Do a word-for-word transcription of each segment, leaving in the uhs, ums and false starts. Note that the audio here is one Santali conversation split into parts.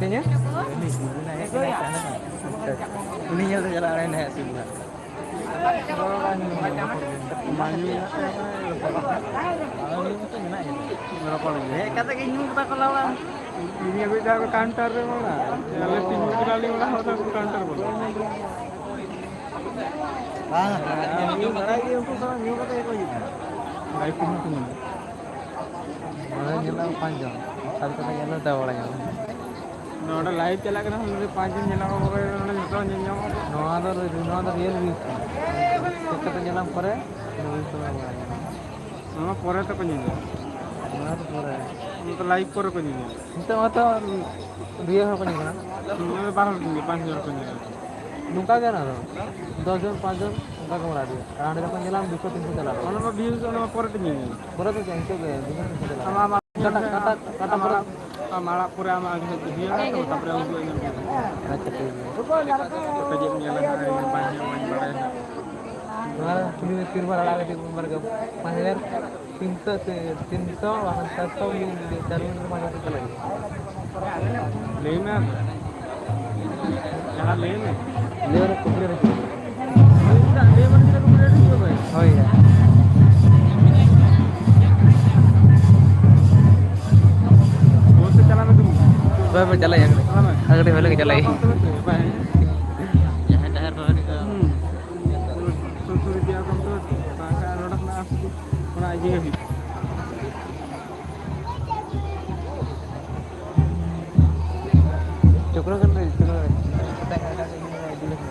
ᱛᱤᱧᱟᱹ? ᱩᱱᱤ ᱧᱮᱞ ᱛᱮ ᱪᱟᱞᱟᱜ ᱠᱟᱱᱟᱭ ᱱᱟᱦᱟᱜ ᱥᱤᱢ ᱱᱟᱦᱟᱜ᱾ ᱦᱮᱡ ᱠᱟᱛᱮ ᱜᱮ ᱧᱩ ᱠᱮᱫᱟ ᱠᱚ ᱞᱟᱣᱲᱟ᱾ ᱤᱧ ᱟᱹᱜᱩᱭᱮᱫᱟ ᱠᱚ ᱠᱟᱣᱩᱱᱴᱟᱨ ᱨᱮ ᱢᱟᱲᱟ᱾ ᱟᱞᱮ ᱛᱤᱸᱜᱩ ᱠᱟᱱᱟᱞᱮ ᱚᱲᱟᱜ ᱦᱚᱲ ᱫᱚ ᱠᱟᱣᱩᱱᱴᱟᱨ ᱵᱚᱞᱚ᱾ ᱵᱟᱝ, ᱧᱩ ᱵᱟᱲᱟᱭ ᱜᱮ ᱩᱱᱠᱩ ᱥᱟᱞᱟᱜ ᱧᱩ ᱠᱟᱛᱮ ᱜᱮᱠᱚ ᱦᱤᱡᱩᱜ ᱠᱟᱱᱟ᱾ ᱞᱟᱭᱤᱵᱷ ᱠᱚ ᱧᱮᱞᱟ ᱯᱟᱸᱪ ᱡᱚᱱ, ᱥᱟᱵ ᱠᱟᱛᱮ ᱧᱮᱞᱟ ᱫᱟᱣ ᱵᱟᱲᱟ ᱧᱟᱢᱟ᱾ ᱱᱚᱰᱮ ᱞᱟᱭᱤᱵᱷ ᱪᱟᱞᱟᱜ ᱠᱟᱱᱟ, ᱱᱚᱰᱮ ᱯᱟᱸᱪ ᱡᱚᱱ ᱧᱮᱞᱟ ᱠᱚ, ᱱᱚᱰᱮ ᱡᱚᱛᱚ ᱧᱮᱞ ᱧᱟᱢᱚᱜ ᱠᱟᱱᱟ᱾ ᱱᱚᱣᱟ ᱫᱚ, ᱱᱚᱣᱟ ᱫᱚ ᱨᱤᱭᱮᱞ ᱨᱤᱞᱥ ᱠᱟᱱᱟ᱾ ᱪᱮᱠ ᱠᱟᱛᱮ ᱧᱮᱞᱟᱢ ᱯᱚᱨᱮ, ᱨᱤᱞᱥ ᱫᱚ ᱵᱟᱲᱟᱭᱟ᱾ ᱱᱚᱣᱟ ᱯᱚᱨᱮ ᱛᱮᱠᱚ ᱧᱮᱞᱟ᱾ ᱱᱚᱣᱟ ᱫᱚ ᱯᱚᱨᱮ᱾ ᱱᱚᱣᱟ ᱫᱚ ᱞᱟᱭᱤᱵᱷ ᱯᱚᱨᱮ ᱠᱚ ᱧᱮᱞᱟ᱾ ᱱᱤᱛᱚᱜ ᱢᱟᱛᱚ ᱨᱤᱭᱮᱞ ᱦᱚᱲ ᱠᱚ ᱧᱮᱞ ᱠᱟᱱᱟ᱾ ᱱᱚᱣᱟ ᱫᱚ ᱵᱟᱨ ᱦᱚᱲ ᱠᱤᱱ ᱜᱮ, ᱯᱟᱸᱪ ᱦᱚᱲ ᱠᱚ ᱧᱮᱞᱟ᱾ ᱱᱚᱝᱠᱟ ᱜᱮ ᱚᱱᱟ ᱫᱚ᱾ ᱫᱚᱥ ᱡᱚᱱ, ᱯᱟᱸᱪ ᱡᱚᱱ, ᱚᱱᱠᱟ ᱜᱮ ᱢᱚᱲᱟ ᱤᱫᱤᱭᱟ᱾ ᱟᱨ ᱦᱟᱸᱰᱮ ᱡᱚᱠᱷᱚᱱ ᱧᱮᱞᱟᱢ, ᱫᱩᱥᱚ, ᱛᱤᱱᱥᱚ ᱪᱟᱞᱟᱜᱼᱟ᱾ ᱚᱱᱟ ᱢᱟ ᱵᱷᱤᱭᱩᱥ, ᱚᱱᱟ ᱢᱟ ᱯᱚᱨᱮ ᱛᱮ ᱧᱮᱞ᱾ ᱯᱚᱨᱮ ᱛᱮ ᱪᱮᱫ? ᱱᱤᱛᱚᱜ ᱜᱮ ᱫᱩᱥᱚ, ᱛᱤᱱᱥᱚ ᱪᱟᱞᱟᱜᱼᱟ᱾ ᱟᱢᱟᱜ, ᱟᱢᱟᱜ ᱚᱠᱟᱴᱟᱜ, ᱚᱠᱟᱴᱟᱜ, ᱚᱠᱟᱴᱟᱜ ᱟᱢ ᱯᱚᱨᱮ? ᱟᱲᱟᱜ, ᱟᱢ ᱟᱲᱟᱜ ᱯᱚᱨᱮ ᱟᱢᱟᱜ ᱟᱜᱮ ᱦᱮᱡ ᱦᱩᱭᱩᱜᱼᱟ, ᱛᱟᱨᱯᱚᱨᱮ ᱩᱱᱠᱩ ᱧᱮᱞ ᱠᱚᱣᱟ᱾ ᱟᱪᱪᱷᱟ, ᱴᱷᱤᱠ ᱜᱮᱭᱟ᱾ ᱯᱮᱠᱮᱡ ᱧᱮᱞᱟ ᱦᱟᱸᱜ, ᱤᱧ ᱵᱟᱹᱧ, ᱵᱟᱹᱧ ᱵᱟᱲᱟᱭᱟ ᱦᱟᱸᱜ᱾ ᱱᱚᱣᱟ ᱨᱮ ᱠᱩᱞᱤ ᱢᱮ, ᱛᱤᱱ ᱵᱟᱨ ᱟᱲᱟᱜ ᱠᱟᱛᱮ ᱵᱟᱨ ᱜᱮ ᱯᱟᱸᱪ ᱦᱟᱡᱟᱨ? ᱛᱤᱱᱥᱚ ᱥᱮ ᱛᱤᱱᱥᱚ ᱵᱟᱠᱷᱟᱱ ᱪᱟᱨᱥᱚ, ᱢᱤᱫ ᱪᱟᱨ ᱢᱤᱱᱤᱴ ᱨᱮ ᱯᱟᱸᱪ ᱦᱟᱡᱟᱨ ᱪᱟᱞᱟᱜ ᱜᱮᱭᱟ᱾ ᱞᱟᱹᱭ ᱢᱮ ᱟᱫᱚ᱾ ᱡᱟᱦᱟᱸ ᱞᱟᱹᱭ ᱢᱮ᱾ ᱞᱟᱹᱭ ᱢᱮ, ᱠᱚᱯᱤᱨᱟᱭᱤᱴ ᱦᱤᱡᱩᱜᱼᱟ᱾ ᱞᱟᱹᱭ ᱢᱮ, ᱪᱮᱫᱟᱜ ᱠᱚᱯᱤᱨᱟᱭᱤᱴ ᱦᱤᱡᱩᱜᱼᱟ ᱵᱷᱟᱭ? ᱦᱳᱭ ᱭᱟ᱾ ᱵᱚᱥ ᱛᱮ ᱪᱟᱞᱟᱜ ᱢᱮ ᱫᱩ᱾ ᱦᱳᱭ, ᱦᱳᱭ, ᱪᱟᱞᱟᱜ ᱟᱹᱧ᱾ ᱪᱟᱞᱟᱜ ᱢᱮ᱾ ᱟᱨ ᱠᱟᱹᱴᱤᱡ ᱦᱚᱭ ᱞᱮᱜᱮ ᱪᱟᱞᱟᱜ ᱟᱹᱧ᱾ ᱵᱟᱭ᱾ ᱡᱟᱦᱟᱸᱭ ᱰᱟᱦᱟᱨ ᱠᱚ ᱦᱤᱡᱩᱜᱼᱟ᱾ ᱦᱩᱸ᱾ ᱥᱩᱨ ᱥᱩᱨ ᱤᱫᱤᱭᱟ ᱠᱚ ᱛᱚ, ᱵᱟᱝᱠᱷᱟᱱ ᱱᱚᱰᱮ ᱠᱷᱚᱱᱟᱜ ᱚᱱᱟ ᱤᱭᱟᱹ ᱦᱩᱭᱩᱜᱼᱟ᱾ ᱪᱚᱠᱨᱚ ᱠᱟᱱ ᱨᱮ, ᱪᱚᱠᱨᱚ ᱨᱮ᱾ ᱮᱴᱟᱜ, ᱮᱴᱟᱜ ᱤᱭᱟᱹ ᱨᱮ ᱤᱫᱤ ᱞᱮᱠᱷᱟᱱ᱾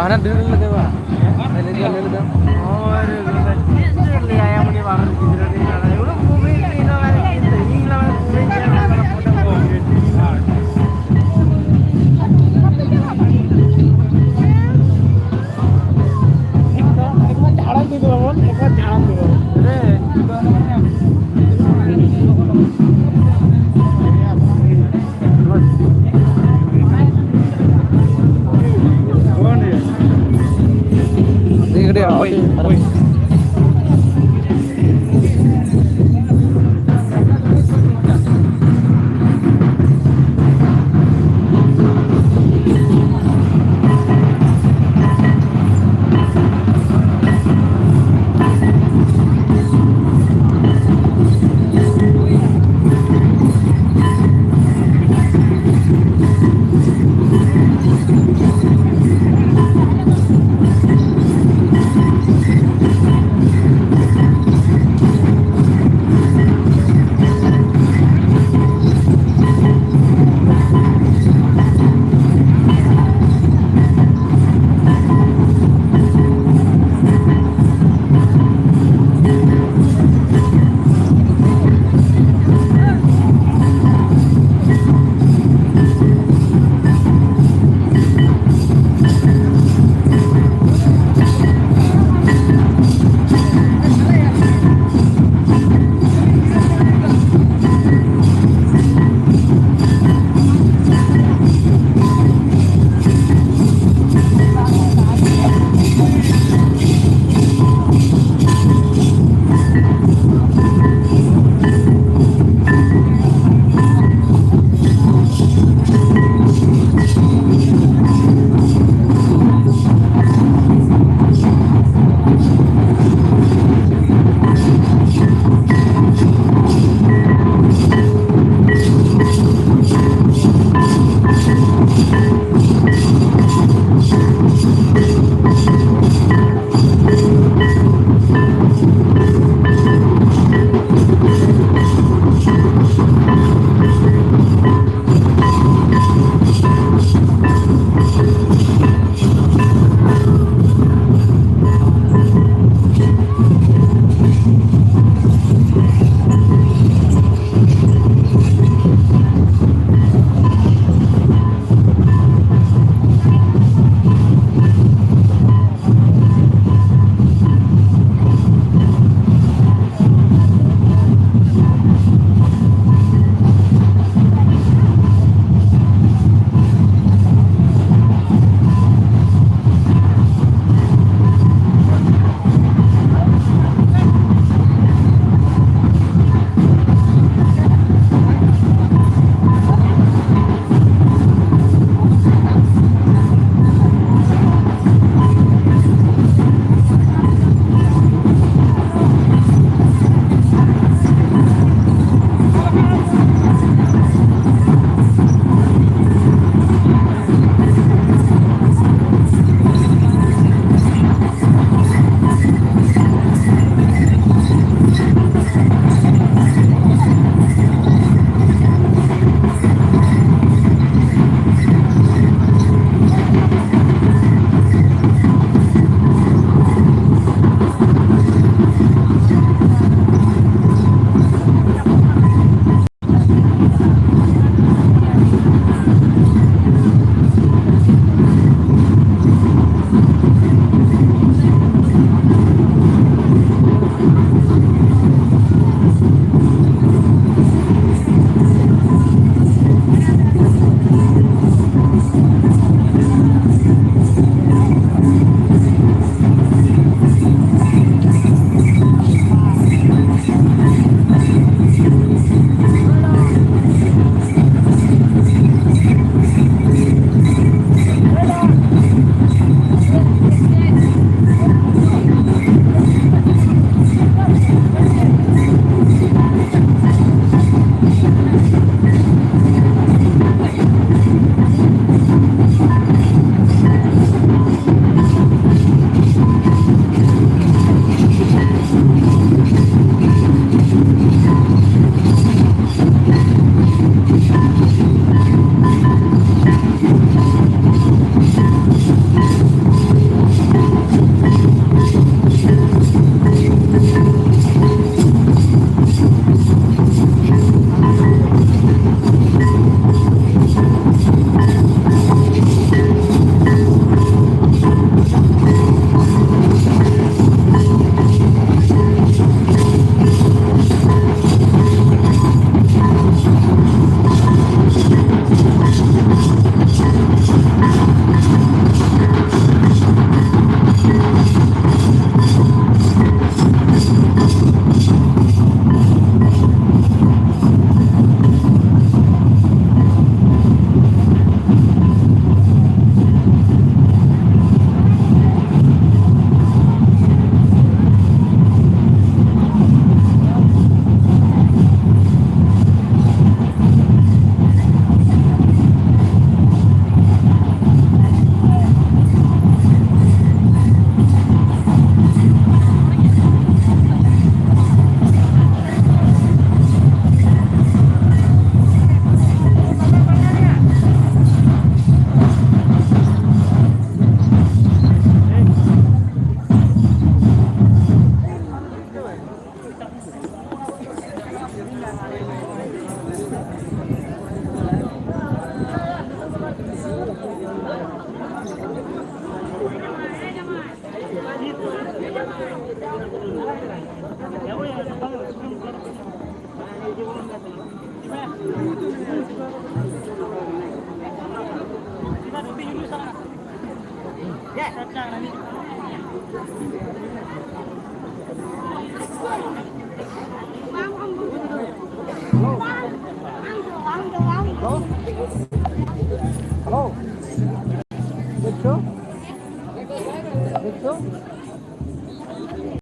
ᱦᱟᱱᱟ ᱰᱷᱮᱨ ᱞᱮᱫᱮ ᱵᱟ᱾ ᱞᱟᱹᱭ ᱞᱮᱫᱟ᱾ ᱦᱳᱭ ᱨᱮ, ᱪᱮᱫ ᱞᱟᱹᱭᱟ, ᱩᱱᱤ ᱵᱟᱝ ᱜᱤᱫᱽᱨᱟᱹ ᱨᱮ ᱩᱱᱟᱹᱜ ᱢᱳᱵᱟᱭᱤᱞ ᱨᱮ ᱤᱧ ᱫᱚ ᱤᱧ ᱞᱟᱜᱟ ᱯᱷᱳᱴᱳ ᱠᱚ᱾ ᱮᱠᱫᱚᱢ ᱡᱷᱟᱲᱟᱝ ᱫᱩ ᱵᱟᱵᱚᱱ, ᱮᱠᱫᱚᱢ ᱡᱷᱟᱲᱟᱝ ᱫᱩ ᱵᱟᱵᱚᱱ᱾ ᱨᱮ᱾